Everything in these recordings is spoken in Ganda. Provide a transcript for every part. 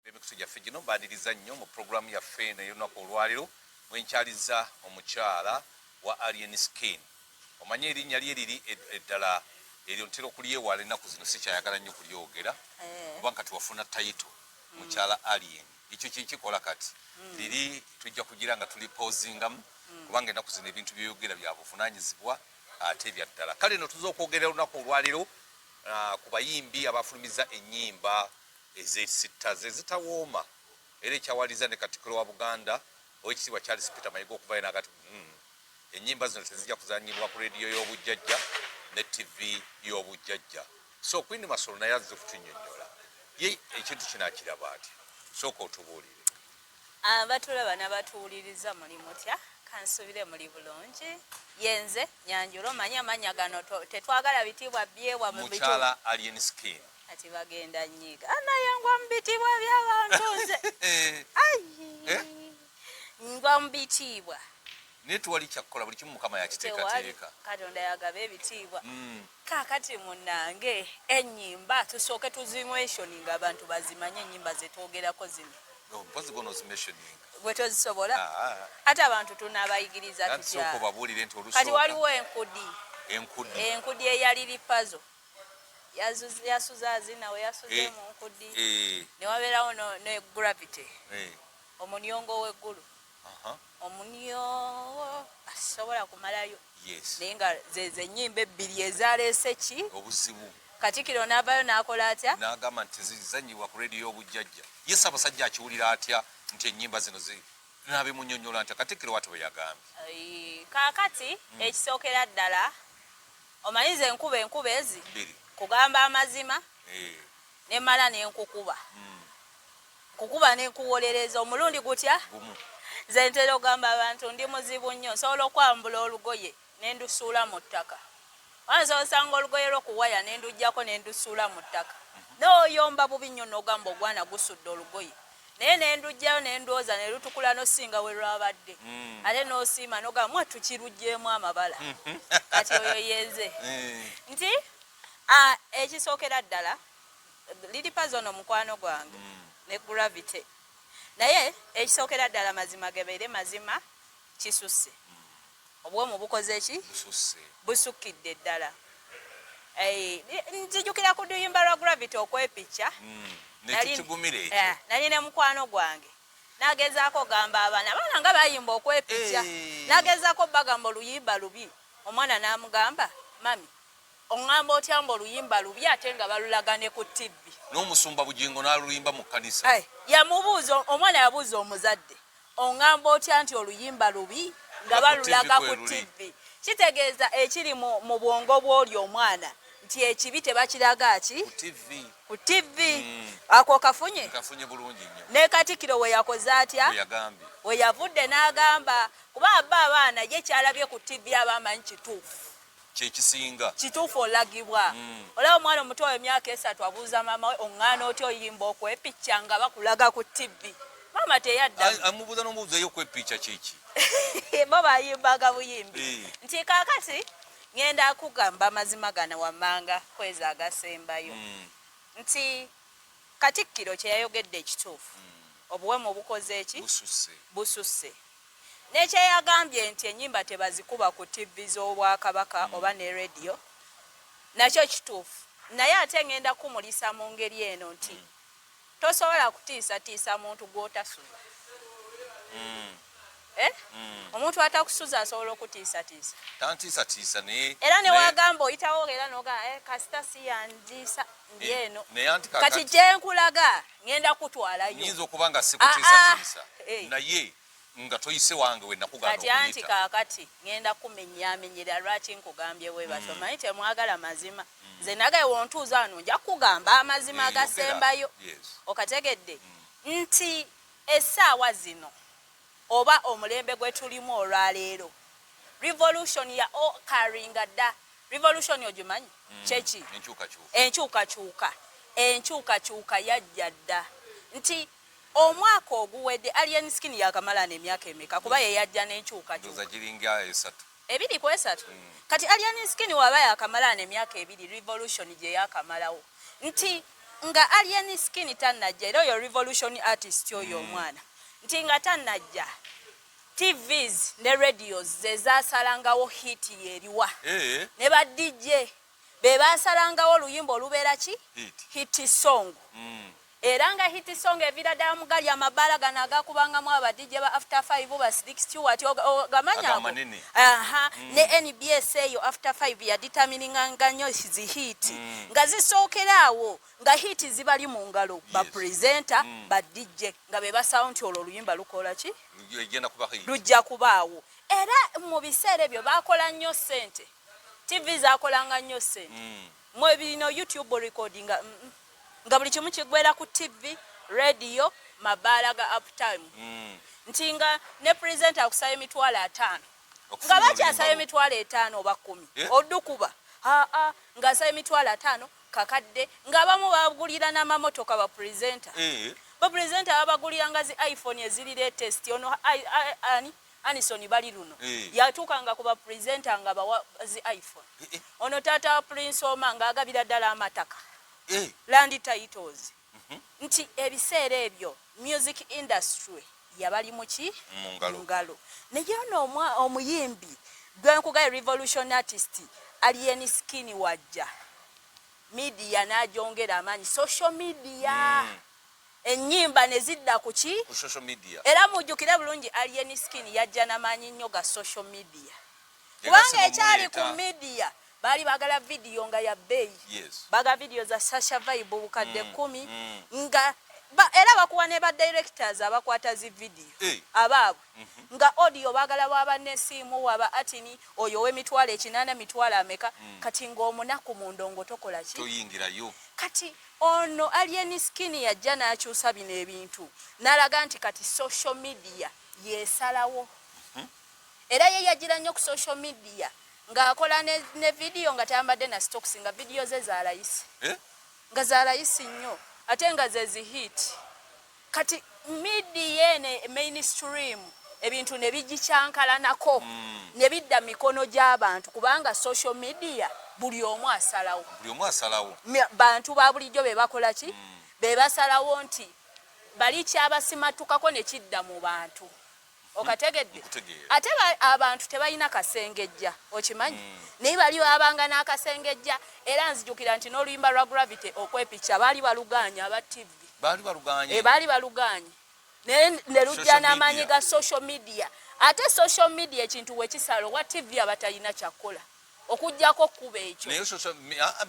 Emikutu gyaffe gino mbaniriza nnyo mu pulogulaamu yaffe eno ey'olunaku olwaleero mwenkyaliza omukyala wa Alien Skin. Omanyi erinnya lye liri eddala eryo ntera okulyewala ennaku zino, sikyayagala nnyo kulyogera kubanga kati wafuna tayito mukyala Alien. Ekyo kyekikola kati liri tujja kugira nga tuli pozingamu kubanga ennaku zino ebintu byoyogera bya buvunaanyizibwa ate bya ddala. Kale no tuza okwogera olunaku olwaleero ku bayimbi abafulumiza ennyimba ezesittaza ezitawooma era ekyawaliriza ne Katikkiro wa Buganda Owekitiibwa Charles Peter Mayiga okuvayo n'agati ennyimba zino tezijja kuzannyibwa ku leediyo y'obujjajja ne ttivi y'obujjajja. So Queen Masolo naye azze kutunnyonnyola ye ekintu kino akiraba atya. Sooka otubuulire. Abatulaba n'abatuwuliriza muli mutya? Kansubire muli bulungi. Yenze Nyanjula, omanyi amannya gano tetwagala bitiibwa byewa mu Mukyala Alien Skin. Kati bagenda nyiiga. Naye ngwa mu bitiibwa by'abantu nze. Ayi. Ngwa mu bitiibwa. Naye tewali kyakukola, buli kimu Mukama yakiteekateeka. Katonda yagaba ebitiibwa. Kaakati munnange ennyimba tusooke tuzimentioninga abantu bazimanye ennyimba ze twogerako zino. Mpozi gwe onozimentioninga. Gwe tozisobola? Ate abantu tunaabayigiriza tutya? Sooka obabuulire nti olusooka. Kati waliwo enkudi. Enkudi. Enkudi eyali Lipazo. Yasuze azina we yasuze mu nkudi. Ne wabeerawo ne Gravity. Omunyongo w'eggulu. Omunyongo asobola kumalayo. Naye nga ze ennyimba ebbiri ezaleese ki? Obuzibu. Katikkiro n'avaayo n'akola atya? N'agamba nti tezizannyibwa ku leediyo y'obujjajja. Ye Ssaabasajja akiwulira atya nti ennyimba zino n'abimunnyonnyola ntya? Katikkiro bw'atyo bwe yagambye. Kaakati ekisookera ddala omanyi ze nkuba enkuba ezi kugamba amazima ne mmala ne nkukuba. Nkukuba ne nkuwolereza omulundi gutya? Nze ntera okugamba abantu ndi muzibu nnyo, nsobola okwambula olugoye ne ndusuula mu ttaka. Oba nsobola osanga olugoye lwo ku waya ne nduggyako ne ndusuula mu ttaka. N'oyomba bubi nnyo n'ogamba ogwana gusudde olugoye. Naye ne nduggyayo ne ndwoza ne lutukula n'osinga we lwabadde. Ate n'osiima n'ogamba mwattu kiruggyeemu amabala. Kati oyo yenze. Nti ekisookera ddala Lili Pazo ono mukwano gwange ne Gravity. Naye ekisookera ddala mazima gebeere mazima kisusse. Obwomu bukoze ki? Busukkidde ddala. Nzijukira ku luyimba lwa Gravity okwepicca. Nali ne mukwano gwange. Nagezaako ogamba abaana, abaana nga bayimba okwepicca. Nagezaako bagamba oluyimba lubi. Omwana n'amugamba, mami Ongamba otya mbu oluyimba lubi ate nga balulaga ne ku ttivvi? N'omusumba Bugingo n'aluyimba mu kkanisa. Yamubuuza, omwana yabuuza omuzadde, ongamba otya nti oluyimba lubi nga balulaga ku ttivvi? Kitegeeza ekiri mu bwongo bw'oli omwana nti ekibi tebakiraga ki? Ku ttivvi. Ako okafunye? Nkafunye bulungi nnyo. Ne Katikkiro we yakoze atya? Bwe yagambye. We yavudde n'agamba, kuba bo abaana ye ky'alabye ku ttivvi aba amanyi kituufu. Kyekisinga. Kituufu olagibwa. Olaba omwana omuto w'emyaka 3 abuuza maama we oŋŋaana otya oyimba okwepicca nga bakulaga ku ttivvi. Maama teyaddamu. Amubuuza n'omubuuza ye okwepicca kiki? Bo bayimbaga buyimbi. Nti kaakati ŋŋenda kugamba amazima gano wammanga kwezi agasembayo. Nti Katikkiro kye yayogedde ekituufu. Obuwemu bukoze ki? Bususse. N'ekyeyagambye nti ennyimba tebazikuba ku ttivvi z'Obwakabaka oba ne leediyo nakyo kituufu naye ate ng'enda kukumulisa mu ngeri eno nti tosobola kutiisatiisa muntu gw'otasuza. Eh? Omuntu atakusuza asobola okutiisatiisa? Tantiisatiisa naye. Era ne wagamba oyitawo era n'ogamba eh, kasita si yandiisa ndi eno. Kati gye nkulaga ng'enda kutwalayo. Nnyinza okuba nga sikutiisatiisa naye nga toyise wange we nakugaana okuyita. Kati anti kaakati ngenda kumenyaamenyera lwaki nkugambye bwe batyo. Omanyi temwagala mazima. Nze nagaye wontuuza wano nja kukugamba amazima agasembayo. Okategedde? Nti essaawa zino oba omulembe gwe tulimu olwaleero revolution ya occurringa dda. Revolution ogimanyi? Kyeki? Enkyukakyuka. Enkyukakyuka yajja dda. Nti omwaka oguwedde Alien Skin yakamala emyaka emeka kuba ye yajja n'enkyukakyuka? Giringa 3. 2 ku 3. Kati Alien Skin waba yakamala emyaka 2 revolution gye yakamalawo. Nti Nga Alien Skin tannajja, era oyo revolution artist oyo omwana, nti nga tannajja, TVs ne radios ze zasalangawo hit yeriwa. Ne ba DJ be basalangawo oluyimba olubeera ki? Hit. Hit song. Era nga hit song evira ddala mu gali amabaala gano agakubangamu aba DJ ba After 5, ba Slick Stewart, ogamanya ago? Amanene. Aha, ne NBS eyo After 5 yadetermininganga nnyo zi hit nga zisookera awo, nga hit zibali mu ngalo ba presenter, ba DJ, nga be basawo nti olwo oluyimba lukola ki? Egenda kuba hit. Lujja kubaawo. Era mu biseera ebyo bakola nnyo ssente, TV zakolanga nnyo ssente. Mwe bino YouTube recording nga buli kimu kiggwera ku TV, radio, mabaala ga uptime. Nti nga ne presenter akusaba 50,000, nga Okufuna bakyasaba oluyimba. 50,000 oba 10. Eh? Oddukuba aa ng'asaba 50,000 kakadde, ng'abamu bagulira n'amamotoka ba presenter. Ba presenter babaguliranga zi iPhone eziri latest. Ono ani, Anison bali luno yatuukanga ku ba presenter nga bawa zi iPhone. Ono taata wa Prince Omar ng'agabira ddala amataka, land titles. Nti ebiseera ebyo music industry yabali muki? Mu ngalo. Mu ngalo. Naye ono omuyimbi gwenkugaye, revolution artist Alien Skin, wajja media n'agyongera amaanyi, social media. Ennyimba ne zidda ku ki? Ku social media. Era mujjukire bulungi, Alien Skin yajja n'amaanyi nnyo ga social media, kubanga ekyali ku media baali baagala vidiyo nga ya bbeeyi. Baga vidiyo za Sasha Vibe bukadde 10. Nga era bakuwa ne ba directors abakwata zi vidiyo abaabwe, nga audio baagala waba nesiimu, waba atini oyo ow'emitwalo 8, mitwalo ameka. Kati ng'omunaku mu ndongo tokola ki? Toyingirayo. Kati ono Alien Skin yajja n'akyusa bino ebintu, n'alaga nti kati social media yesalawo. Era ye yagira nnyo ku social media ng'akola ne vidiyo nga tayambadde na stocks, nga vidiyo ze zalayisi. Eh? Nga zalayisi nnyo, ate nga ze zihit. Kati media ene mainstream ebintu ne bigikyankalanako, ne bidda mikono gy'abantu, kubanga social media buli omu asalawo. Buli omu asalawo. Bantu ba bulijjo be bakola ki? Be basalawo nti bali kyabasimatukako ne kidda mu bantu. Okategedde? Nkutegeera. Ate abantu tebalina kasengejja, okimanyi? Naye bali babanga n'akasengejja. Era nzijukira nti n'oluyimba lwa Gravity Okwepica baali baluganye aba TV. Baali baluganye. E, baali baluganye, naye ne lujja Social n'amaanyi media. ga social media. Ate social media ekintu wekisala owa TV abatalina kyakkola okugjako kkuba ekyo. Naye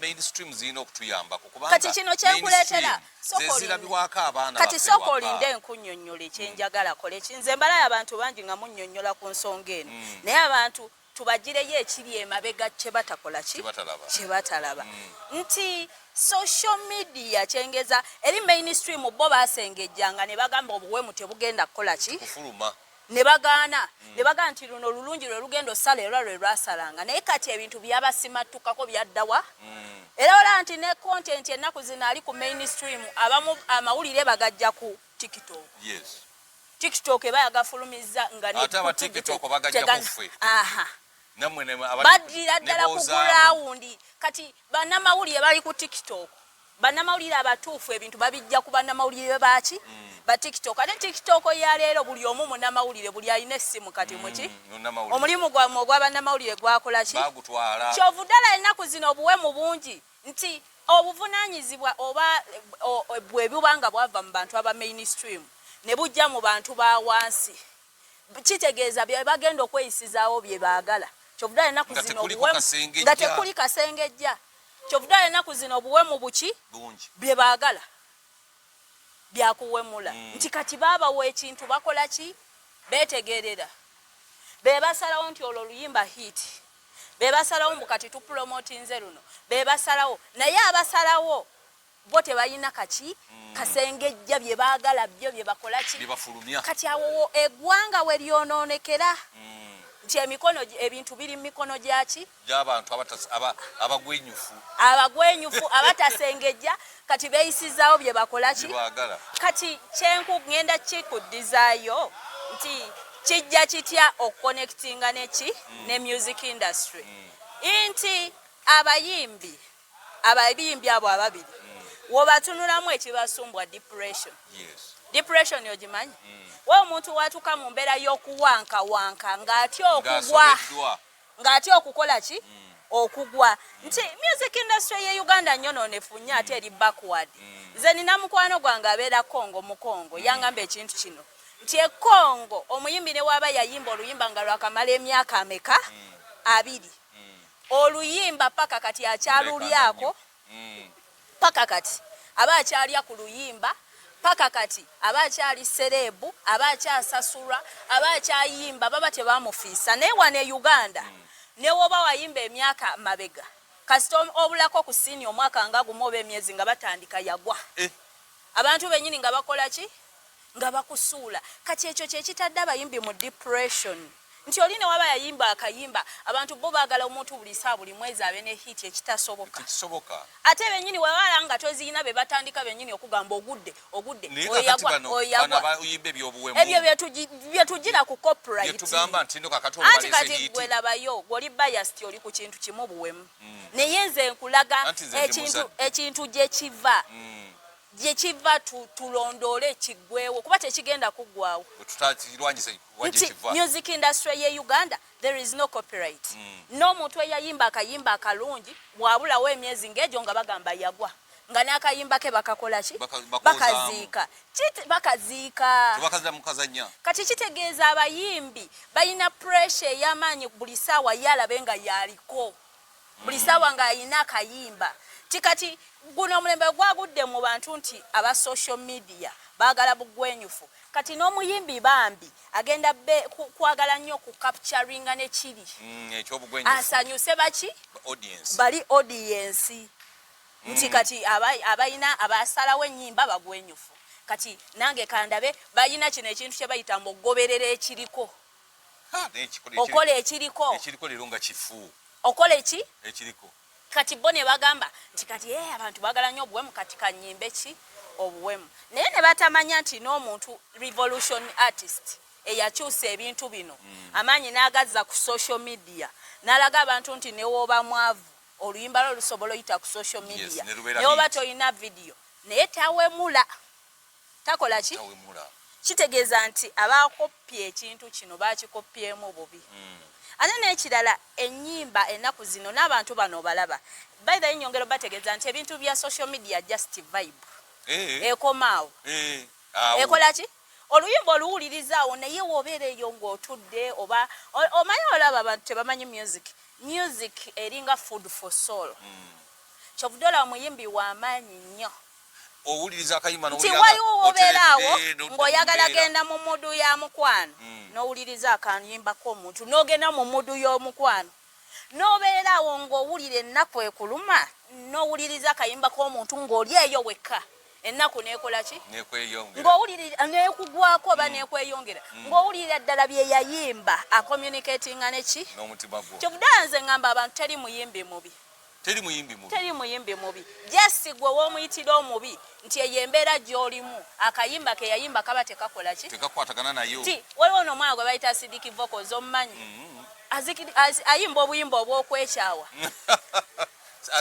mainstream zirina okutuyambako, kubanga Kati kino kyenkuleetera, mainstream sooka ze zirabibwako abaana kati baffe sooka waka. olinde enkunnyonnyola ekyenjagala kola eki. Nze mbalayo abantu bangi nga munnyonnyola ku nsonga eno, naye abantu tubagireyo ekiri emabega kye batakola ki? Kye batalaba. Kye batalaba. Nti social media kyengeza eri mainstream, bo basengejjanga ne bagamba obuwemu tebugenda kukola ki? Kufuluma. Ne bagaana, ne bagamba nti luno lulungi lwe lugenda osala, era lwe lwasalanga. Naye kati ebintu byabasimattukako byaddawa. Era olaba nti ne content ennaku zino ali ku mainstream abamu amawulire bagajja ku TikTok. TikTok eba yagafulumiza nga ne Ate aba ku TV TikTok bagajja kuffe. Aha. Nammwe Baddira ddala ku ne boozaamu. Ground. Kati bannamawulire bali ku TikTok, bannamawulire abatuufu ebintu babijja ku bannamawulire baki? Ba TikTok. Ate TikTok ya leero buli omu munnamawulire, buli alina essimu kati muki? Munnamawulire. Omulimu gwammwe ogwa bannamawulire gwakola ki? Bagutwala. Kyovudde ennaku zino obuwemu bungi, nti obuvunaanyizibwa oba bwe buba nga bwava mu bantu aba mainstream ne bujja mu bantu ba wansi, kitegeeza bye bagenda okweyisizaawo bye baagala. Kyovudde ennaku Nga zino tekuliko obuwemu kasengejja. Nga tekuli kasengejja. Kyovudde ennaku zino obuwemu buki? Bungi. Bye baagala byakuwemula. Nti kati baabawa ekintu, bakola ki? Beetegerera, be basalawo nti olwo oluyimba hit, be basalawo mbu kati tupromotinze luno, be basalawo. Naye abasalawo bo tebalina kaki? Kasengejja. Bye baagala byo bye bakola ki? Bye bafulumya. Kati awo eggwanga we lyonoonekera, nti emikono ebintu biri mu mikono gyaki? Gy'abantu abagwenyufu. Abagwenyufu abatasengejja, kati beeyisizaawo bye bakola ki? Bye baagala. Kati kyenku ngenda kikuddizaayo nti kijja kitya okuconnectinga neki ne music industry, nti abayimbi abo ababiri. Wobatunulamu ekibasumbwa depression. Depression ogimanyi? We omuntu watuuka mu mbeera y'okuwankawanka ng'atya okugwa, ng'atya okukola ki, okugwa. Nti music industry ye Uganda nyononefu nnyo, ate eri backward. Nze nina mukwano gwange abeera Congo, mu Congo, yangamba ekintu kino nti e Congo omuyimbi ne waaba yayimba oluyimba nga lwakamala emyaka ameka, 20, oluyimba paka kati akyalulyako, paka kati aba akyalya ku luyimba, paka kati aba akyali celeb, aba akyasasulwa, aba akyayimba, baba tebamufiisa. Naye wano e Uganda, newoba wayimba emyaka mabega, kasita obulako ku scene omwaka nga gumu oba emyezi, nga batandika yagwa. Abantu bennyini nga bakola ki, nga bakusuula. Kati ekyo kyekitadde abayimbi mu depression, nti oli ne waba yayimba akayimba, abantu bo baagala omuntu buli saa, buli mwezi abe ne hit, ekitasoboka. Tekisoboka. Ate bennyini wewala nga toziyina, be batandika bennyini okugamba ogudde, ogudde. Naye oyo kakati yagwa, bano oyo bano yagwa. abayimba ebyobuwemu, Ebyo byetugira ku copyright. Byetugamba nti no kakati Anti olwo kati baleese hit. Gwe labayo, gwoli biased, oli ku kintu kimu, buwemu, naye nze nkulaga Anti nze ndi ekintu muzadde. ekintu gye kiva, gye kiva, tulondoole kiggwewo, kuba tekigenda kuggwawo. Bwe tutakirwanyisa wa gye Nti kiva. music industry ye Uganda, there is no copyright. N'omuntu eyayimba akayimba akalungi, bw'abulawo emyezi ng'egyo, nga bagamba yagwa, nga n'akayimba ke bakakola ki? Bakoozaamu. Bakaziika. Bakaziika. Tebakaza mukazanya. Kati kitegeeza abayimbi balina pressure ey'amaanyi, buli saawa ye alabe nga yaliko, buli saawa ng'ayina akayimba. Ti kati guno omulembe gwagudde mu bantu nti aba social media baagala bugwenyufu. Kati n'omuyimbi bambi agenda kwagala nnyo ku capturinga ne kiri Ekyobugwenyufu. Asanyuse baki? Audience. Bali audience. Nti kati abalina abasalawo ennyimba bagwenyufu, kati nange kandabe balina kino ekintu kye bayita mbu ogoberera ekiriko. Ha, Okola ekiriko. Ekiriko leero nga kifu. Okola eki? Ekiriko. Kati bo ne bagamba nti kati abantu baagala nnyo obuwemu, kati kanyimbe ki? Obuwemu. Naye ne batamanya nti n'omuntu revolution artist eyakyusa ebintu bino, amaanyi n'agazza ku social media, n'alaga abantu nti newooba mwavu, oluyimba lwo lusobola oyita ku social media, Ne lubeera newoba hit. tolina video, naye tawemula, takola ki? Tawemula. Kitegeeza nti abakoppya ekintu kino bakikopyemu bubi. Ate n'ekirala, ennyimba ennaku zino n'abantu bano balaba, by the way, nyongera bategeeza nti ebintu bya social media just vibe, ekomaawo. Awo. Ekola ki? Oluyimba oluwulirizaawo, naye wobeera eyo ng'otudde oba omanyi olaba abantu tebamanyi music. Music eringa food for soul. Kyovudde olaba omuyimbi w'amaanyi nnyo Owuliriza akayimba nti n'owulira nga waliwo wobeera awo oteredde, n'odda mu ng'oyagala mbeera. genda mu mood ya mukwano, n'owuliriza akayimba k'omuntu, n'ogenda mu mood y'omukwano, n'obeera awo ng'owulira ennaku ekuluma, n'owuliriza akayimba k'omuntu ng'oli eyo wekka, ennaku neekola ki? Nekweyongera. Ng'owulirira neekugwako oba neekweyongera, ng'owulirira ddala bye yayimba acommunicatinga neki? N'omutima gwo. Kyovudde nze ŋŋamba abantu, teri muyimbi mubi. Teri muyimbi mubi. Teri muyimbi mubi, just gwe w'omuyitira omubi nti eyo embeera gy'olimu, akayimba ke yayimba kaba tekakola ki? Tekakwatagana nayo. Ti waliwo n'omwana gwe bayita Sidiki Vocals, omumanyi? Ayimba obuyimba obw'okwekyawa.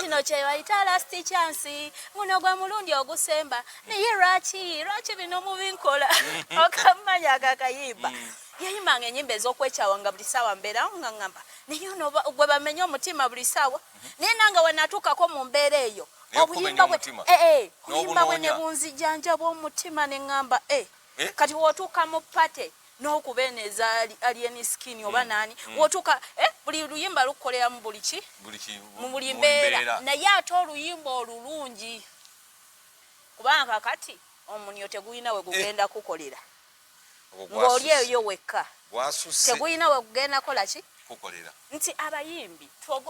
Kino kye bayita last chance, guno gwe mulundi ogusemba, naye lwaki, lwaki bino mubinkola? Okamanya ako akayimba? Yayimbanga enyimba ez'okwekyawa, nga buli saawa mbeerawo nga ŋŋamba, naye ono gwe bamenye omutima buli saawa, naye nange we natuukako mu mbeera eyo, Naye obuyimba okumenya bwe omutima. Obuyimba bwe ne N'obunoonya. bunzijanjaba omutima, ne ŋŋamba, Eh? Kati w'otuuka mu party n'okuba eno eza Alien Skin oba naani, w'otuuka buli luyimba lukukolera mu buli ki? Buli Mu buli mu mbeera. mbeera. Naye ate oluyimba olulungi, kubanga kakati omunyo tegulina we gugenda kukolera Ogwo ng'oli gwasusse. eyo wekka. Gwasusse. Tegulina we gugenda kola ki? Kukolera. Nti abayimbi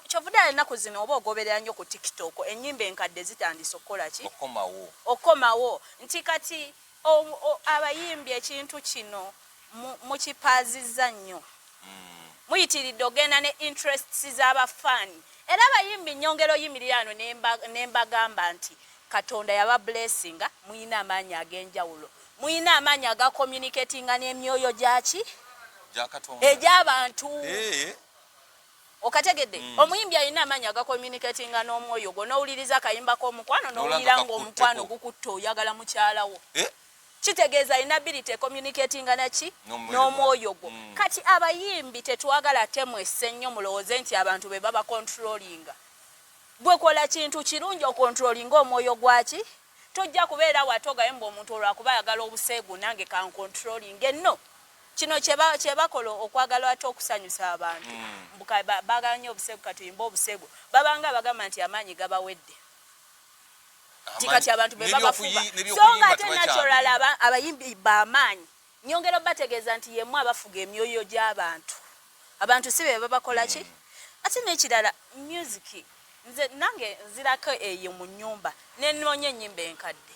kyovudde ennaku zino oba ogoberera nnyo ku TikTok, ennyimba enkadde zitandise okukola ki? Okomawo. Okomawo. Nti kati abayimbi ekintu kino mukipaazizza nnyo, muyitiridde ogenda ne interests z'abafaani. Era abayimbi, nyongera oyimirira ano ne mbagamba nti Katonda yaba blessinga, muyina amaanyi ag'enjawulo, muyina amaanyi aga communicatinga n'emyoyo gyaki? Gyakatonda. Egy'abantu. Okategedde? Omuyimbi alina amaanyi agacommunicatinga n'omwoyo gwo, n'owuliriza akayimba k'omukwano, n'owulira N'olanga ng'omukwano kakutteko. gukutta, oyagala mukyalawo. Eh? Kitegeeza alina ability ecommunicatinga naki? N'omwoyo. N'omwoyo gwo. Kati abayimbi tetwagala temwesse nnyo, mulowooze nti abantu be baba controllinga. Gwe kola kintu kirungi ocontrollinga omwoyo gwaki. Tojja kubeera wate ogaye mbu omuntu olwakuba ayagala obuseegu, nange kancontrollinge. Nno kino kyebakola okwagala ate okusanyusa abantu. Mbu baagala nnyo obuseegu, katuyimbe obuseegu. Babanga bagamba nti amaanyi gabawedde, nti kati abantu be babafuba, so nga N'ebyokuyimba ate natural abayimbi bamaanyi. Nyongera obategeeza nti yemu abafuga emyoyo gy'abantu, abantu si be babakola ki. Ate n'ekirala, music, nze nange nzirako eyo mu nnyumba nenoonya ennyimba enkadde.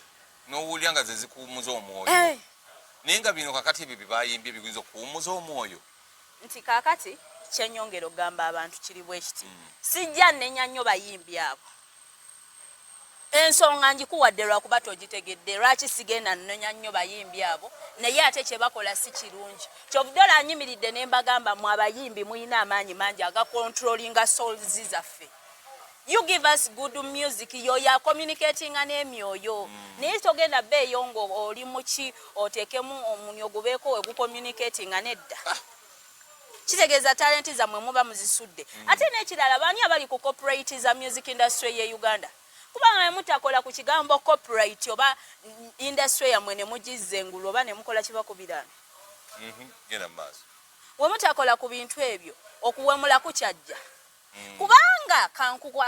N'owulira nga ze zikuwummuza omwoyo. Eh. Naye nga bino kakati ebyo byebayimbye biyinza okuwummuza omwoyo? Nti kaakati kyenyongera okugamba abantu kiri bwe kiti: sijja nnenya nnyo bayimbi abo. Ensonga ngikuwadde lwakuba togitegedde lwaki sigenda nnenya nnyo bayimbi abo, naye ate kye bakola si kirungi. Kyovudde olanyimiridde ne mbagamba, mwe abayimbi mulina amaanyi mangi agacontrollinga souls zaffe. You give us good music, yoyo acommunicatinga n'emyoyo, naye togenda beeyo nga oli muki oteekemu omunyo gubeeko wegucommunicatinga nedda. Kitegeeza talenti zammwe muba muzisudde. Ate n'ekirala, baani abali ku copyright za music industry ye Uganda? Kubanga mutakola ku kigambo copyright oba industry yammwe ne mugizza engulu oba ne mukola kibakubirano. Genda mu maaso. We mutakola ku bintu ebyo, okuwemula kukyajja. Kubanga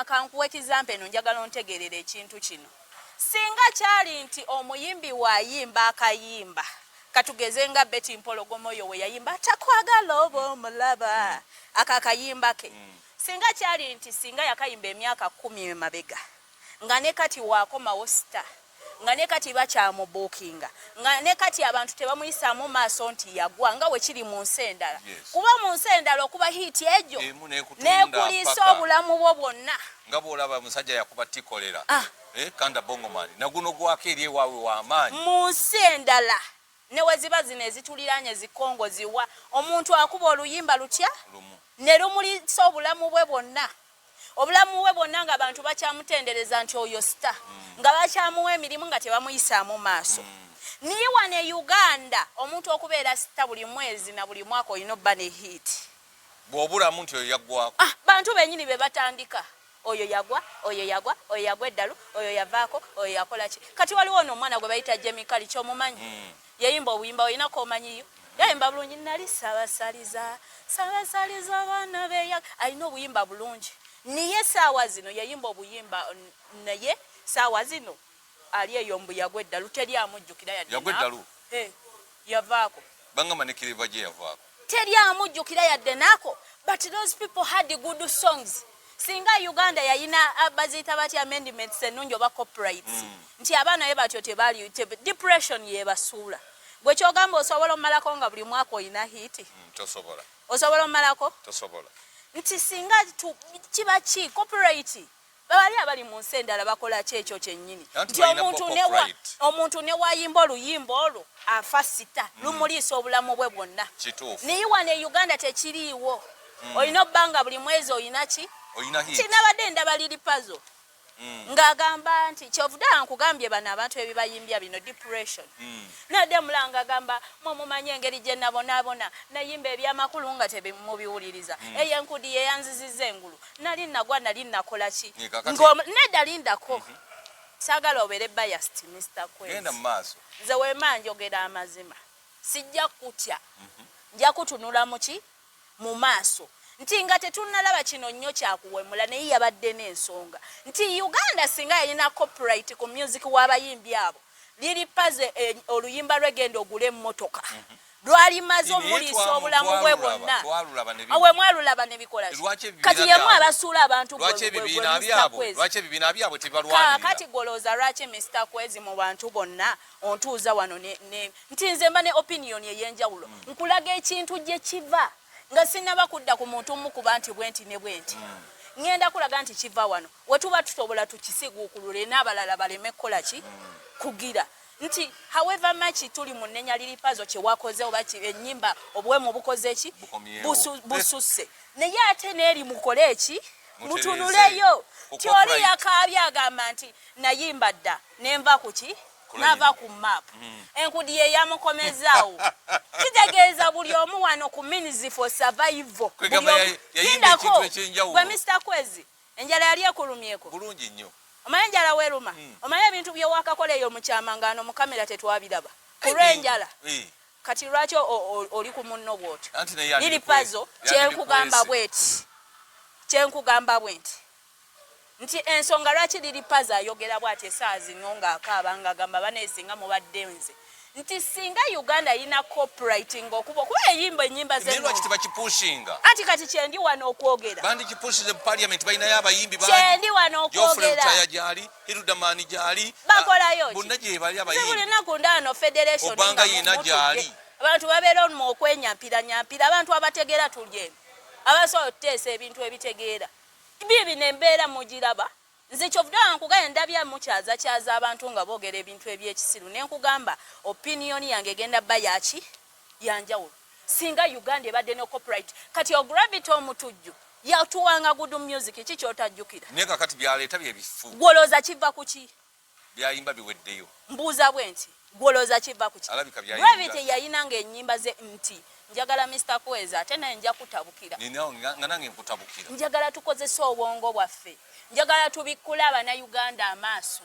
kankuwa example eno, njagala ontegeerera ekintu kino. Singa kyali nti omuyimbi waayimba akayimba, katugeze nga Betty Mpologoma oyo we yayimba "Atakwagala oba omulaba", ako akayimba ke, singa kyali nti singa yakayimba emyaka 10 emabega, nga ne kati waakomawo star, nga ne kati bakyamubookinga, nga ne kati abantu tebamuyisaamu maaso nti yagwa, nga we kiri mu nsi endala. Kuba mu nsi endala okuba hit egyo Emu n'ekutunda n'ekuliisa paka. obulamu bwo bwonna. Nga bw'olaba musajja yakuba tikolera. Ah. Eh, kanda bongomani naguno gwako eri ewaabwe w'amaanyi. Mu nsi endala ne we ziba zino ezituliraanye zikongo ziwa, omuntu akuba oluyimba lutya Lumu. ne lumulisa obulamu bwe bwonna, obulamu bwe bwonna ng'abantu bakyamutendereza nti oyo star, nga bakyamuwa emirimu, nga tebamuyisaamu maaso. Niye wano e Uganda omuntu okubeera star, buli mwezi na buli mwaka olina obba ne hit. Bw'obulamu nti oyo yaggwako. Ah, bantu bennyini be batandika, oyo yagwa, oyo yagwa, oyo yagwa eddalu, oyo yavaako, oyo yakola ki. Kati waliwo ono omwana gwe bayita Jemikali, kyomumanyi? Yayimba obuyimba, olinako omanyiyo? Yayimba bulungi, nali sabasaliza sabasaliza abaana beya, alina obuyimba bulungi. Niye saawa zino yayimba obuyimba, naye saawa zino ali eyo mbu yagwa eddalu, teri amujjukira yadde. Yagwa eddalu? Eh, yavaako. Bangamba ne Kireva gye yavaako. Teri amujjukira yadde naako, but those people had good songs. Singa Uganda yayina baziyita batya, amendments ennungi oba copyrights, nti abaana be batyo tebali depression yebasuula. Gwe kyogamba osobola omalako nga buli mwaka oyina hit? Tosobola. Osobola omalako? Tosobola. Nti singa kiba ki copyright, babali abali mu nsi endala bakola ki ekyo kyennyini. Anti nti balina omuntu bo newa copyright. Omuntu newayimba oluyimba olwo afa star, lumuliisa obulamu bwe bwonna. Naye wano e Uganda tekiriiwo. Olina obba nga buli mwezi olina ki? Olina hit. Kinabadde ndaba Lil Pazo ng'agamba nti kyovudde nkugambye bano abantu ebibayimbya bino depression. Nadde mulanga agamba, mwe mumanyi engeri gye nabonaabona, nayimba ebyamakulu nga temubiwuliriza. Eyo enkudi yeyanziziza engulu, nali nagwa, nali nakola ki. Ye, kakati- Nedda, lindako, saagala obeere biased, Mr Kwezi. Genda mu maaso. Nze wema njogera amazima, sijja kutya, nja kutunula muki mu maaso nti nga tetunnalaba kino nnyo kyakuwemula, naye yabadde n'ensonga nti Uganda singa yalina copyright ku music w'abayimbi abo, Lil Pazo oluyimba lwegenda ogula emmotoka lwalimaze Naye omuliisa obulamu bwe bwonna. Twalulaba ne Awe mwalulaba ne bikola ki? Lwaki ebibiina Kati yemu byabwe- abasuula abantu Lwaki gwe ebibiina Mr. byabwe Kwezi. Lwaki ebibiina byabwe tebalwanirira? Kaakati golooza lwaki Mr Kwezi mu bantu bonna ontuuza wano nti nze mba ne opinion ey'enjawulo, nkulaga ekintu gye kiva nga sinnaba kudda ku muntu mukuba nti bwenti ne bwenti. Ŋŋenda kulaga nti kiva wano, we tuba tusobola tukisiguukulule n'abalala baleme kukola ki kugira. Nti however much tuli mu nnenya Lil Pazo kyewakoze oba ennyimba obuwemu bukoze ki, bususse, naye ate neeri mukole eki, mutunuleyo ti oli yakaabye agamba nti nayimba dda nenva ku ki, nava ku map. Enkudi ye yamukomezaawo. Kitegeeza buli omu wano ku means for survival. Lindako gwe, Mr Kwezi, enjala yali ekulumyeko? Bulungi nnyo. Omanyi enjala weeruma? Omanyi ebintu byewakakola eyo mukyama ngaano mu kamera tetwabiraba ku lw'enjala? Kati lwaki oli ku munno bw'otyo? Lil Pazo, kyenkugamba bweti, kyenkugamba bwe nti nti ensonga lwaki Lil Pazo ayogera bwati esaawa zino ng'akaaba ng'agamba banaye singa mubadde nze, nti singa Uganda yina copyright ng'okuba okuba eyimba ennyimba. Naye lwaki tebakipushinga? Anti kati kyendi wano okwogera. Bandikipushinze mu parliament, balinayo abayimbi. Kyendi wano okwogera. Lutaya gyali, Hilderman gyali. Bakolayo? Bonna gye bali abayimbi. Buli lunaku ndaano federation. Obanga yina gyali. Abantu babeera mu okwenyampira nyampira. Abantu abategeera tuli eno, abasobola otuteesa ebintu ebitegeera bibino, embeera mugiraba. Nze kyovudde nkugaye ndabya mukyazakyaza abantu nga boogera ebintu ebyekisiru, ne nkugamba opinion yange egenda bba yaki yanjawulo singa Uganda ebadde ne copyright. Kati ogravity omutujju yatuwanga good music, ki kyotajjukira? Naye kakati byaleeta byebifu. Gwolowooza kiva ku ki? Byayimba biweddeyo. Mbuuza bwe nti, gwolowooza kiva ku ki? Alabika byayimba. Gravity yayinanga ennyimba ze nti njagala Mr Kweza, ate naye nja kutabukira. Ninawo nga nange nkutabukira. Njagala tukozese obwongo bwaffe, njagala tubikkule Abannayuganda amaaso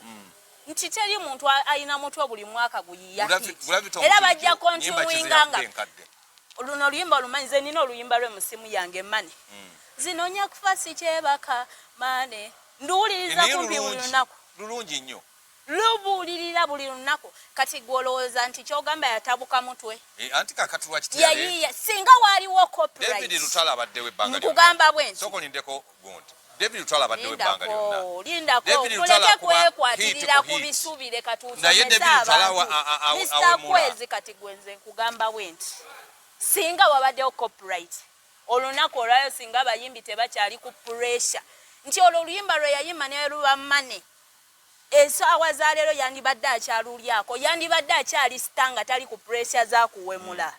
nti teri muntu ayina mutwe buli mwaka guyiya hit. Gravity era bajja omutujju, nyimba ki ze continuinga nga yakuba enkadde? Luno oluyimba olumanyi? Nze nina oluyimba lwe mu simu yange, mane zinonya kufa sikyebaka mane nduwuliriza Naye kumpi buli lulungi, lunaku. Lulungi nnyo. Lubuulirira buli lunaku. Kati gwe olowooza nti kyogamba yatabuka mutwe? Eh, anti kakati lwaki teyaleeta? Yayiiya singa waaliwo David copyright. Lutalo abaddewo ebbanga lyonna. Nkugamba bwe nti Sooka olindeko gundi. David Lutalo abaddewo ebbanga lyonna. Lindako, lindako. David Lutalo Muleke akuba hit kwekwatirira ku ku hit. bisubi, leka Naye tuusomese David Lutalo abantu. Mr awemula. Kwezi, kati gwe nze nkugamba bwe nti singa wabaddewo copyright olunaku olwayo, singa abayimbi tebakyali ku pressure nti olwo oluyimba lwe yayimba ne luba mane, esaawa za leero yandibadde akyalulyako, yandibadde akyali star nga tali ku pressure za kuwemula.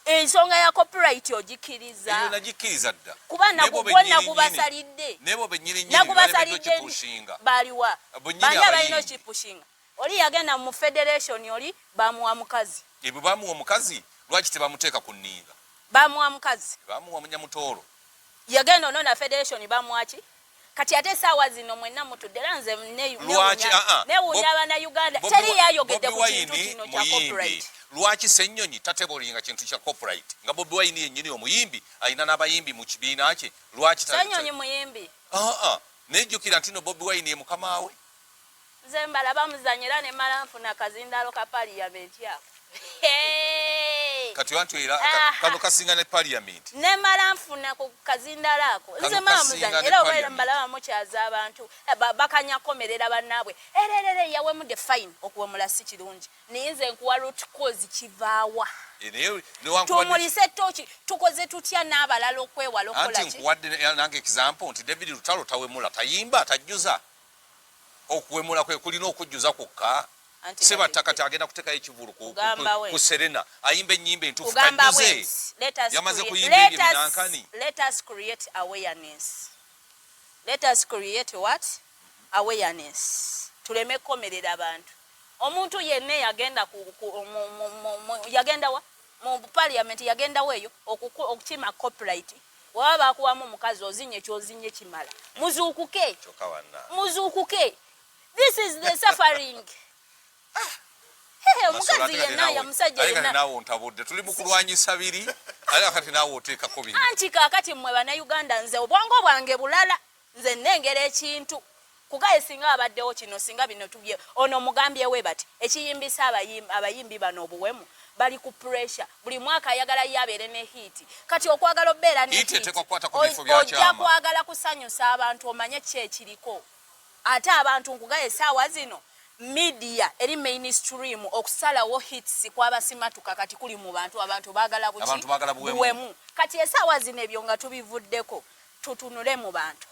Ensonga ya copyright ogikkiriza? Eyo nagikkiriza dda. Kuba Naye bo nagwo bennyini nagubasalidde. Naye bo bennyini nnyini Nagubasalidde. okipushinga. Baliwa? Bonnyini Bani abalina abayimbi. okipushinga? Oli yagenda mu federation, oli bamuwa mukazi. Ebyo bamuwa omukazi, lwaki tebamuteeka ku nninga? Bamuwa mukazi. Bamuwa munyamutoolo. Yagenda onona federation, bamuwaki? Kati ate esaawa zino mwenna mutudde, era nze Lwaki? Ah, ah. newuunya Abannayuganda teri yayogedde ku kintu kino kya copyright. Lwaki Ssennyonyi tatebolinga kintu kya copyright nga Bobi Wine yennyini omuyimbi alina n'abayimbi mu kibiina kye? Lwaki Ssennyonyi muyimbi? Ah, ah. Nejjukira nti no Bobi Wine ye mukama we. Nze mbalaba muzanyo era ne mala nfuna kazindaalo ka parliament ako. Kati anti era kano kasinga ne parliament. Nemala nfuna ku kazindaalo ako. Kano Nze mala kasinga muzanyo ne era oba parliament. mbalaba mukyaza abantu, bakanya komerera bannaabwe ererere yawemudde, fine, okuwemula si kirungi, naye nze nkuwa root cause, kivaawa? Eh, naye newankubadde Tumulise toki, tukoze tutya n'abalala okwewala anti okukola ki? Nkuwadde nange example nti David Lutalo tawemula, tayimba, tajjuza. Okuwemula kwe kulina okujjuza kwokka? Anti Sebatta kati agenda kuteekayo ekivulu Kugamba we. ku Serena, ayimba ennyimba entuufu, Kugamba tajjuze. bwe nti, let us Yamaze kuyimba ebyo binankani. Let us create awareness. Let us create what? Awareness. Tuleme kukomerera abantu. Omuntu yenna yagenda ku, yagenda wa mu parliament, yagenda weeyo okukima copyright, waba bakuwamu omukazi ozinye kyozinye kimala. Muzuukuke. Kyokka wanna. Muzuukuke, this is the suffering. Hehe, omukazi yenna ya musajja Ate kati yenna. naawe ontabudde, tuli mu kulwanyisa biri, ate kati naawe oteekako biri. Anti kaakati mmwe Bannayuganda, nze obwongo bwange bulala, nze nnengera ekintu kugaye. Singa abaddewo kino, singa bino tubye ono mugambyewe bati ekiyimbisa abayimbi bano obuwemu, bali ku pressure buli mwaka ayagala ye abeere ne hit. Kati okwagala obeera ne Hit hit, eteekwa kukwata ku bifo bya ojja kyama. kwagala kusanyusa abantu, omanye ki ekiriko. Ate abantu nkugaye essaawa zino media eri mainstream, okusalawo hits kwabasimatuka kati kuli mu bantu. Abantu baagala buki? Abantu baagala buwemu. Buwemu. Kati essaawa zino ebyo nga tubivuddeko, tutunule mu bantu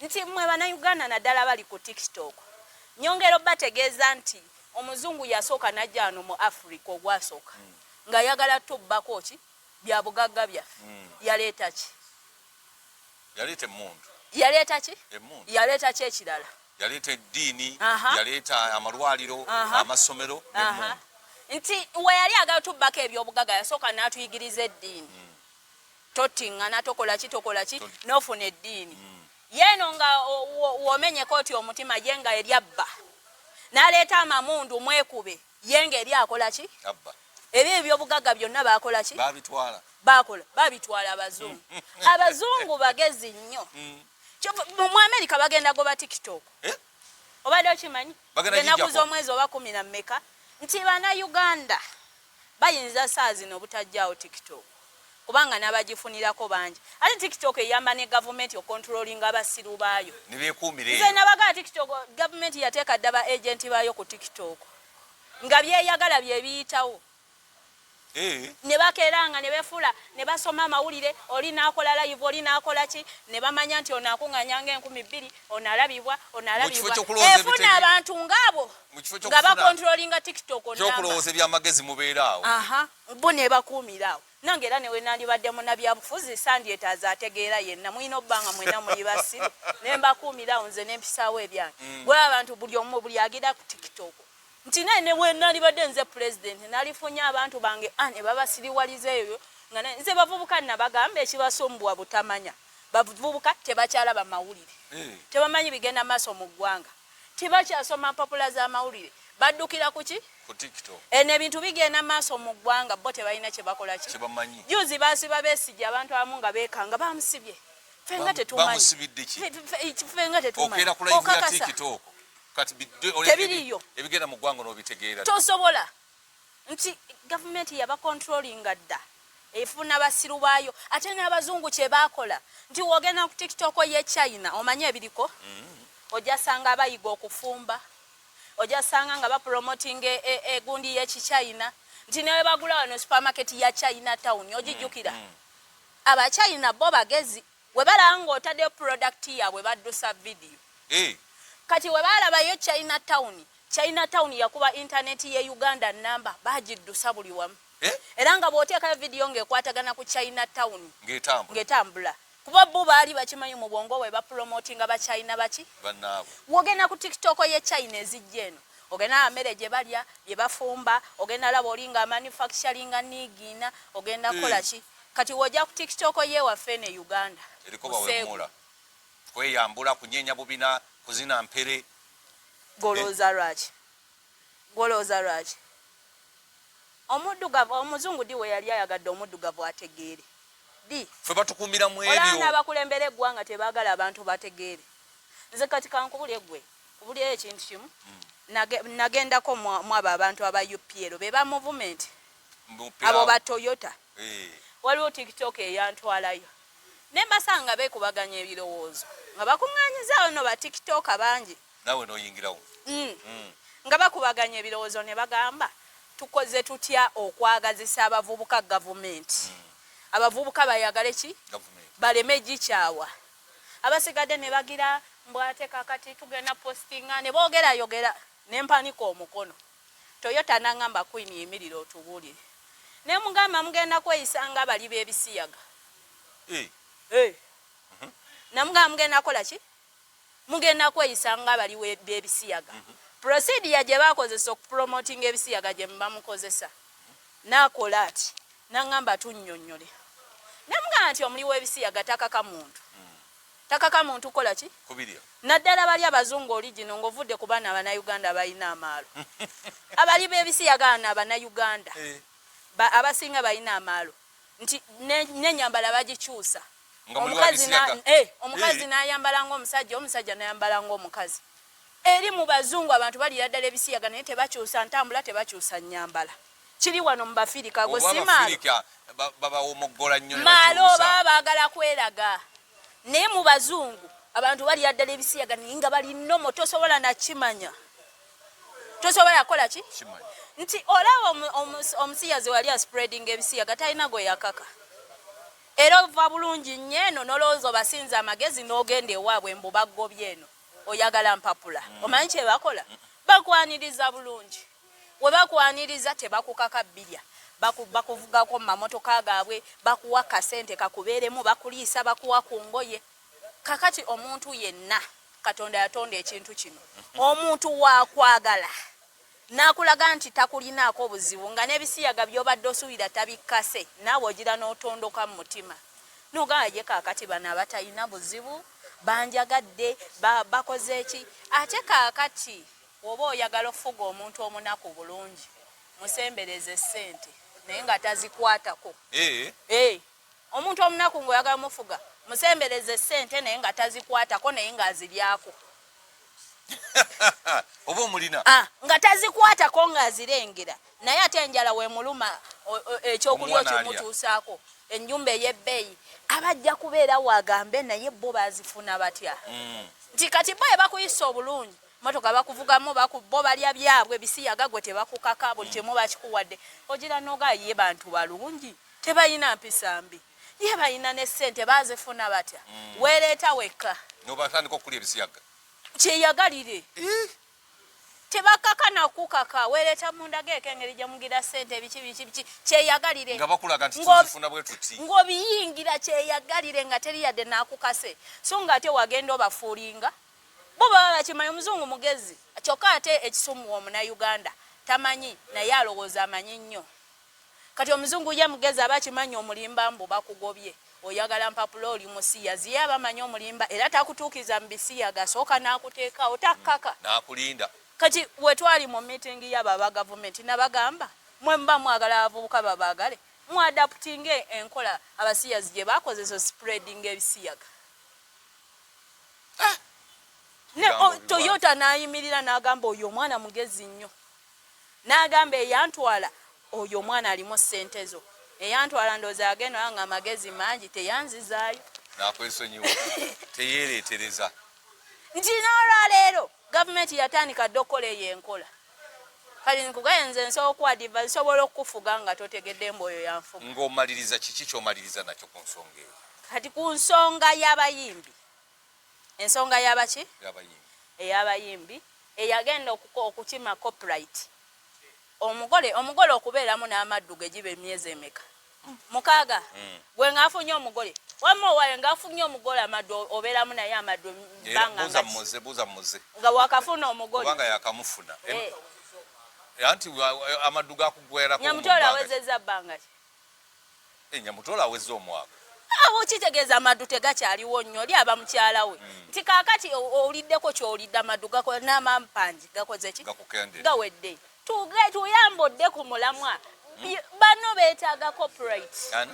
nti mmwe Bannayuganda, naddala bali ku TikTok, nyongera obategeeza nti Omuzungu yasooka najja wano mu Africa ogwasooka ng'ayagala tubbako ki? Bya bugagga byaffe. Yaleeta ki? Yaleeta emmundu. Yaleeta ki? Emmundu. Yaleeta ki ekirala? Yaleeta eddiini. Yaleeta amalwaliro, amasomero n'emmundu. Nti we yali agala tubbako ebyobugagga, yasooka n'atuyigiriza eddiini. Totiŋŋana, tokola ki, tokola ki, n'ofuna eddiini. Yeeno nga womenyeko oti omutima, ye nga eri abba. N'aleeta amamundu mwekube, ye nga eri akola ki? Abba. Ebyo ebyobugagga byonna baakola ki? Babitwala. Bakola, babitwala abazungu. Abazungu bagezi nnyo. Mu Amerika bagenda goba TikTok. Eh? Obadde okimanyi? Bagenda Ennaku gijjako. z'omwezi oba 10 na mmeka nti Bannayuganda bayinza saa zino obutajjaawo TikTok, kubanga n'abagifunirako bangi. Ate TikTok eyamba ne gavumenti okontrolinga abasiru baayo. Ne beekuumira Nze eyo. nabagaa TikTok, gavumenti yateeka dda ba agenti baayo ku TikTok nga byeyagala bye biyitawo. Ne bakeeranga ne befuula ne basoma amawulire, oli n'akola live, oli n'akola ki, ne bamanya nti ono akuŋŋaanya nga 2000, ono alabibwa, ono Mu kifo alabibwa. ky'okulowooza Efuna abantu ng'abo Mu kifo nga bakontrolinga TikTok namba. Ky'okulowooza ebyamagezi mubeera awo. Aha, bo ne bakuumira awo. Nange era ne we nandibadde munnabyabufuzi sandyetaaza ategeera yenna, mulina obba nga mwenna muli basiru, ne mbakuumira awo nze ne mpisaawo ebyange. Gwe abantu buli omu buli agira ku TikTok nti naye ne bwe nandibadde nze pulezidenti nalifunye abantu bange, ne babasiriwaliza eyo nga nze bavubuka nabagamba ekibasumbuwa butamanya. Bavubuka tebakyalaba mawulire. Tebamanyi bigenda maaso mu ggwanga, tebakyasoma mpapula z'amawulire, baddukira ku ki? Ku TikTok. Eno ebintu bigenda maaso mu ggwanga, bo tebalina kye bakola ki? Kyebamanyi. Juzi baasiba Besigye, abantu abamu nga beekanga bamusibye. Ffe nga tetumanyi. Bamusibidde ki? Ffe nga tetumanyi. Okeera ku live ya Okakasa. TikTok. Kati Tebiriiyo. ebigenda mu ggwanga n'obitegeera. Tosobola. Nti gavumenti yabakontrolinga dda. Efuna basiru baayo. Ate n'abazungu kye baakola. Nti w'ogenda ku TikTok ye China, omanyi ebiriko? Ojja sanga abayiga okufumba. Ojja sanga nga bapromotinga egundi y'Ekichina. Nti ne bagula wano supermarket ya China Town, ogijjukira? Abachina bo bagezi. We balaba ng'otaddeyo product yaabwe baddusa video. Kati we baalabayo China Town, China Town yakuba internet ye Uganda namba, bagiddusa buli wamu. Era nga bw'oteekayo video ng'ekwatagana ku China Town, Ng'etambula. ng'etambula. Kuba bo baali bakimanyi mu bwongo bwe bapromotinga ba China baki? Bannaabwe. W'ogenda ku TikTok ye China ezijja eno, ogenda emmere gye balya, bye bafumba, ogenda laba oli nga manufacturinga niigiina, ogenda kukola ki? Kati w'ojja ku TikTok ye waffe eno e Uganda, Eriko bawemula. Kweyambula, kunyeenya bubina, kuzina mpere. Golowooza lwaki? Golowooza lwaki? Omuddugavu, omuzungu di we yali ayagadde omuddugavu ategeere? Di? Ffe batukuumira mu Olaba ebyo. n'abakulembera eggwanga tebaagala abantu bategeere. Nze kati kankubulye ggwe, kubulyeyo ekintu kimu. Nagendako mu abo abantu aba UPL, be ba movement. Mu Abo ba pilawo. Toyota. Waliwo TikTok eyantwalayo. Ne mbasanga beekubaganya ebirowoozo. Nga bakuŋŋaanyizaawo nno ba TikToker bangi. Naawe n'oyingirawo. Nga bakubaganya ebirowoozo ne bagamba tukoze tutya okwagazisa abavubuka gavumenti. Abavubuka bayagale ki? Gavumenti. Baleme gikyawa. Abasigadde ne bagira mbw'ate kakati tugenda postinga ne boogerayogera ne mpanika omukono. Toyota n'aŋŋamba Queen yimirira otubuulire. Ne mugamba mugenda kweyisa nga abali b'ebisiyaga. Namugamba mugenda kukola ki? Mugenda kweyisa nga abali b'ebisiyaga. Procedure gye baakozesa okupromotinga ebisiyaga gye muba mukozesa. N'akola ati, n'aŋŋamba tunnyonnyole. Ne mugamba nti omuli w'ebisiyaga takaka muntu. Takaka muntu kukola ki? Kubirya. Naddala bali abazungu oligino ng'ovudde ku baana Abannayuganda abalina amaalo. Abali b'ebisiyaga bano Abannayuganda. Abasinga balina amaalo. Nti n'ennyambala bagikyusa. Nga muli w'ebisiyaga. Omukazi n'ayambala ng'omusajja, omusajja n'ayambala ng'omukazi. Eri mu bazungu abantu balira ddala ebisiyaga naye tebakyusa ntambula, tebakyusa nnyambala. Kiri wano mu Bafirika, ago Oba si maalo. Abafirika babawomogola nnyo ne Maalo bakyusa. baba baagala kweraga. Naye mu bazungu abantu balira ddala ebisiyaga naye nga bali nomo, tosobola nakimanya. Tosobola kukola ki? Kimanya. Nti olaba omusiyazi wali aspreading ebisiyaga talina gwe yakaka. Era ova bulungi nnyo eno n'olowooza obasinza amagezi n'ogenda ewaabwe mbu bagobye eno. Oyagala mpapula. Omanyi kye bakola? Bakwaniriza bulungi. We bakwaniriza tebakukaka birya, bakuvugako mu mamotoka gaabwe, bakuwa kasente kakubeeremu, bakuliisa, bakuwa ku ngoye. Kakati omuntu yenna, Katonda yatonda ekintu kino, omuntu wakwagala n'akulaga nti takulinaako obuzibu, nga n'ebisiyaga by'obadde osuubira tabikkase, naawe ogira n'otondoka mu mutima nogamba, ye kaakati bano abatalina buzibu banjagadde, bakoze ki? Ate kaakati oba oyagala okufuga omuntu omunaku bulungi, musembereze ssente naye nga tazikwatako. Eh. Omuntu omunaku ng'oyagala mufuga, musembereze ssente naye nga tazikwatako, naye ng'aziryako. Oba omulina. Ah, nga tazikwatako, ng'azirengera, naye ate enjala wemuluma, ekyokulya okimutuusaako, ennyumba ey'ebbeeyi, abajja kubeera wagambe naye bo bazifuna batya? Nti kati bo ebakuyisa obulungi, motoka bakuvugamu, bo balya byabwe bisiyaga, gwe tebakukaka, buli kimu bakikuwadde, ogira noga ye bantu balungi, tebalina mpisa mbi, ye balina ne ssente, bazifuna batya? Weereeta wekka. Nobatandika okulya ebisiyaga. Kyeyagalire, tebakaka nakukaka, weereeta mundageeko engeri gye mugira ssente, biki biki biki, kyeyagalire. Nga bakulaga nti tuzifuna bwe tuti. Ng'obiyingira kyeyagalire, nga teri yadde naakukase. So nga ate wagenda obafuulinga, bo baba bakimanyi. Omuzungu mugezi, kyokka ate ekisumuwa omunauganda tamanyi, naye alowooza amanyi nnyo. Kati omuzungu ye mugezi, aba akimanyi omulimba mbu bakugobye, oyagala mpapula, oli musiyazi, ye aba amanyi omulimba era takutuukiza mu bisiyaga, asooka n'akuteekaawo, takkaka. N'akulinda. Kati wetwali mu meeting yabo aba gavumenti, nabagamba, mwe muba mwagala abavubuka babaagale, mwadaptinge enkola abasiyazi gye bakozesa spreading ebisiyaga. Ne Toyota n'ayimirira n'agamba, oyo omwana mugezi nnyo, n'agamba eyantwala, oyo omwana alimu ssente zo, eyantwala ndowooza yagenda nga amagezi mangi, teyanzizaayo. Nakwesonyiwa, teyeeretereza. Nti n'olwaleero gavumenti yatandika dda okukola eyo enkola. Kati nkugaye nze nsobola okuadiva, nsobola okukufuga nga totegedde mbu oyo yanfuga. Ng'omaliriza, kiki kyomaliriza nakyo ku nsonga eyo? Kati ku nsonga y'abayimbi, ensonga y'abaki? Y'abayimbi. Ey'abayimbi eyagenda okukima copyright, omugole okubeeramu n'amaddu ge giba emyezi emeka? 6. Gwe ng'afunye omugole, wamma owaye ng'afunye omugole, amaddu obeeramu naye amaddu bbanga buuza muze, buuza muze. Nga wakafuna omugole. Kubanga yakamufuna. Anti amaddu gakugwerako. Nyamutoolo awezezza bbanga ki? Nyamutoolo awezza omwaka. Awo kitegeeza amaddu tegakyaliwo nnyo, oli aba mukyala we. Nti kaakati owuliddeko ky'olidde, amaddu n'amampangi gakoze ki? Gakukendera. Gawedde. Tuyambodde ku mulamwa. Bano beetaaga copyright. Ani?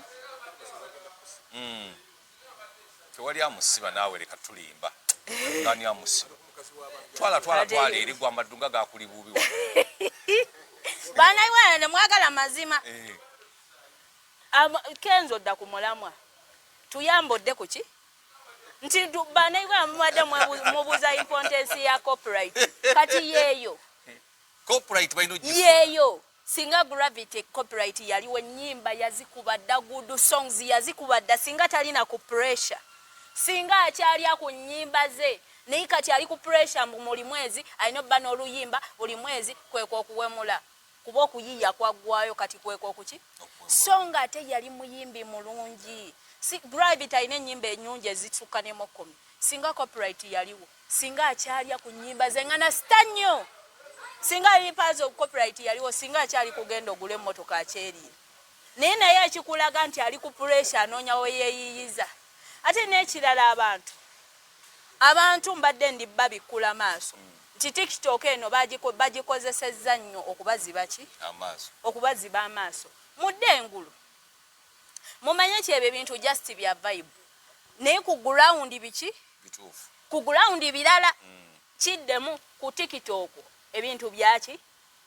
Tewali amusiba naawe, leka tulimba. Ngani amusiba? Twala, twala, twala eri gwe, amaddu nga gakuli bubi wano. Bannayuganda ne mwagala mazima. Kenzo, dda ku mulamwa, tuyambodde ku ki nti bannayuganda mubadde mubuuza importance ya copyright, kati yeeyo. Copyright balina ogifuna. Yeeyo. Singa Gravity copyright yaliwo, ennyimba yazikuba dda, good songs yazikuba dda, singa talina ku pressure, singa akyalya ku nnyimba ze. Naye kati ali ku pressure mbu buli mwezi alina obba n'oluyimba, buli mwezi kwekwo okuwemula, kuba okuyiiya kwaggwayo, kati kwekwo okuki. So nga ate yali muyimbi mulungi. Si Gravity alina ennyimba ennyungi ezisukka ne mu 10. Singa copyright yaliwo, singa akyalya ku nnyimba ze nga nasita nnyo. Singa alipazo copyright yaliwo, singa akyali kugenda ogula emmotoka akyeriire. Naye ekikulaga nti ali ku pressure, anoonya we yeeyiyiza. Ate n'ekirala, abantu mbadde ndi babikkula maaso nti TikTok eno bagikozesezza nnyo okubaziba ki? Amaaso. Okubaziba amaaso. Mudde engulu, mumanye ki ebyo ebintu just bya vibe, naye ku ground biki? Bituufu. Ku ground birala. Kiddemu, ku TikTok ebintu byaki?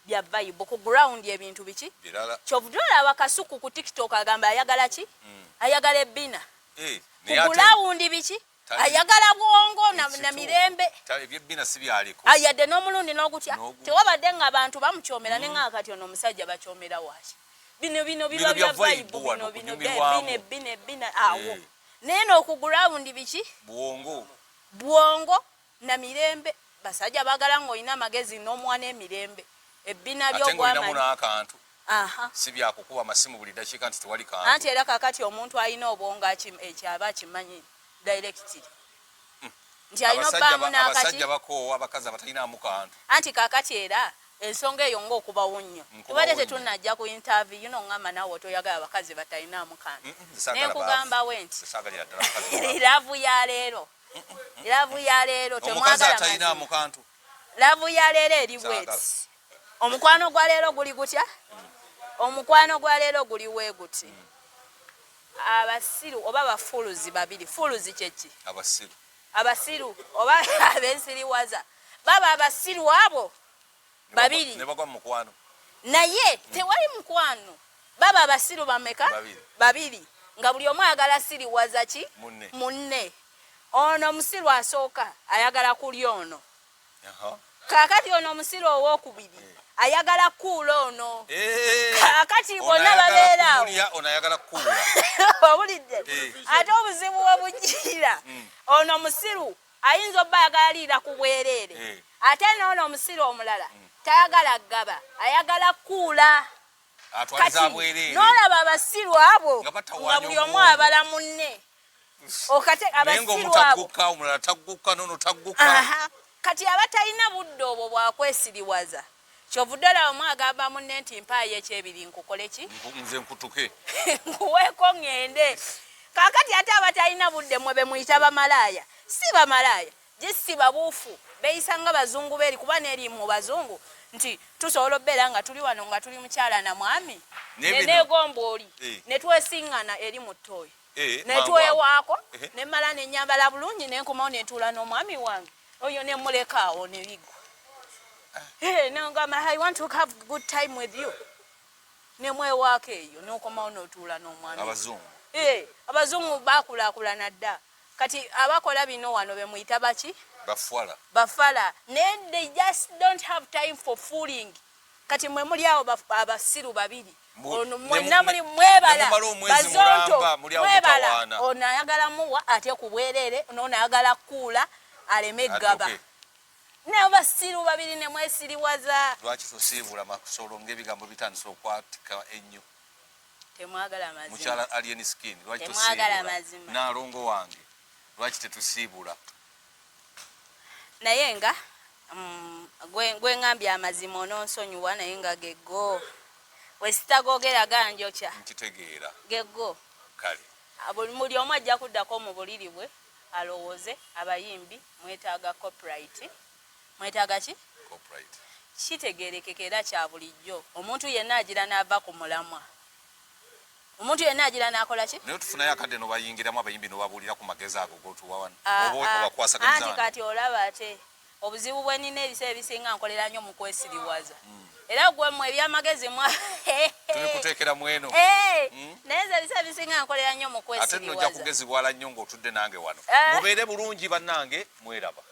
Bya vibe. Ku ground ebintu biki? Birala. Kyovudde olaba Kasuku ku TikTok agamba ayagala ki? Ayagala ebbina. Ku Naye ate ground biki? Ayagala bwongo na mirembe. Ebyebbina si byaliko. Ayadde n'omulundi n'ogutya. N'ogumu. Tewabadde ng'abantu bamukyomera, ne nga kati ono omusajja bakyomera waki? Bino bino biba Bino bya bya vibe vibe. Wano, Bino bino kunyumirwamu. Bina ebina ebina awo. Naye n'oku ground biki? Bwongo. Bwongo na mirembe. Basajja baagala ng'olina amagezi n'omuwa n'emirembe ebbina Ate ng'olinamu by'ogwamanyi. N'akantu. Aha. Si byakukuba masimu buli dakiika nti tewali kantu. Anti era kakati omuntu alina obwongo ekyo aba akimanyi directly nti alina Abasajja obbaamu n'akaki. Abasajja bakoowa abakazi abatalinamu kantu. Anti kakati era ensonga eyo ng'okubawo nnyo. Nkubawo Tubadde nnyo. tetunnajja ku interview no ŋŋamba naawe otoyagala abakazi batalinaamu kantu. Nze saagala Nenkugamba baavu. we nti Nze saagalira ddala bakazi baavu. Love ya leero, love ya leero, Omukazi temwagala atalinaamu mazima. kantu. Love ya leero eri Saagala. bweti. Omukwano gwa leero guli gutya? Omukwano gwa leero guli we guti. Abasiru oba bafuluzi babiri. Fuluzi kyeki? Abasiru. Abasiru oba abensiriwaza baba abasiru abo babiri. Ne bagwa mu mukwano. Naye tewali mukwano. Baba abasiru bameka? Babiri. Babiri, nga buli omu ayagala siriwaza ki? Munne. Munne. Ono omusiru asooka ayagala kulya ono. Kaakati ono omusiru owookubiri ayagala kuula ono. Kaakati Ono bonna ayagala babeera awo. kumulya, ono ayagala kukuula. Owulidde? Eh. Ate obuzibu we bugira, ono omusiru ayinza obba ayagala liira ku bwereere, ate noono omusiru omulala tayagala gaba, ayagala kuula. Atwaliza Kati bwereere. n'olaba abasiru abo Nga batawaanya nga buli omu obwongo. abala munne okate. Naye Abasiru ng'omu abo tagguka, omulala tagguka, nono tagguka. Aha. Kati abatalina budde obwo bwakwesiriwaza, kyovudde olaba omu agamba munne nti mpaayo ekyebiri nkukole ki? Nze nkutuke. Nkuweeko ŋŋende. Kaakati ate abatalina budde, mwe be muyita bamalaaya, si bamalaaya, gisi babuufu, beeyisa nga bazungu beeri, kuba neeri mu bazungu nti tusobola okubeera nga tuli wano nga tuli mukyala na mwami, neneegomba oli, ne twesiŋŋana eri mu ttooyi, Mangu ago. netwewaako, nemala nenyambala bulungi, nenkomawo nentuula n'omwami wange oyo, nemuleka awo nebigwa. Nengamba, "I want to have good time with you." Nemwewaako eyo, nokomawo notuula n'omwami. Abazungu. Abazungu bakulaakulana dda. Kati abakola bino wano bemuyita baki? Bafwala. Bafala. Naye they just don't have time for fooling. Kati mwe muli awo abasiru babiri, ono mwenna muli mwebala ne mumala omwezi bazonto, mulamba, muli awo mwebala. mutawaana. Ono ayagala muwa ate ku bwereere, nono ayagala kuula aleme gaba. Adduke. Naye basiru babiri ne mwesiriwaza. Lwaki tosiibula masolo ng'ebigambo bitandise okwatika ennyo? Temwagala mazima. Mukyala Alien Skin, lwaki Temwagala tosiibula? mazima. Naalongo wange, lwaki tetusiibula? Naye nga gwe ŋŋambye amazima ononsonyiwa, naye nga geggo wesitagogera ganjokya. Nkitegeera. Geggo. Kale. Buli omu ajja kuddako mu buliri bwe alowooze. Abayimbi mwetaaga copyright. Mwetaaga ki? Copyright. Kitegerekeka era kya bulijjo. Omuntu yenna agira n'ava ku mulamwa, omuntu yenna agira n'akola ki? Naye tufunayo akadde nobayingiramu abayimbi nobabuulira ku magezi ago gotuwa wano, Ah, oba ah, obakwasaganyizza anti wano? Kati olaba ate obuzibu bwe nina, ebiseera ebisinga nkolera nnyo mu kwesiriwaza, era gwe mmwe ebyamagezi mwa Tubikuteekera mu eno. Eh, naye nze ebiseera ebisinga nkolera nnyo mu Ate nno ojja kwesiriwaza. kugezibwala nnyo ng'otudde nange wano. Eh. Mubeere bulungi bannange, mweraba.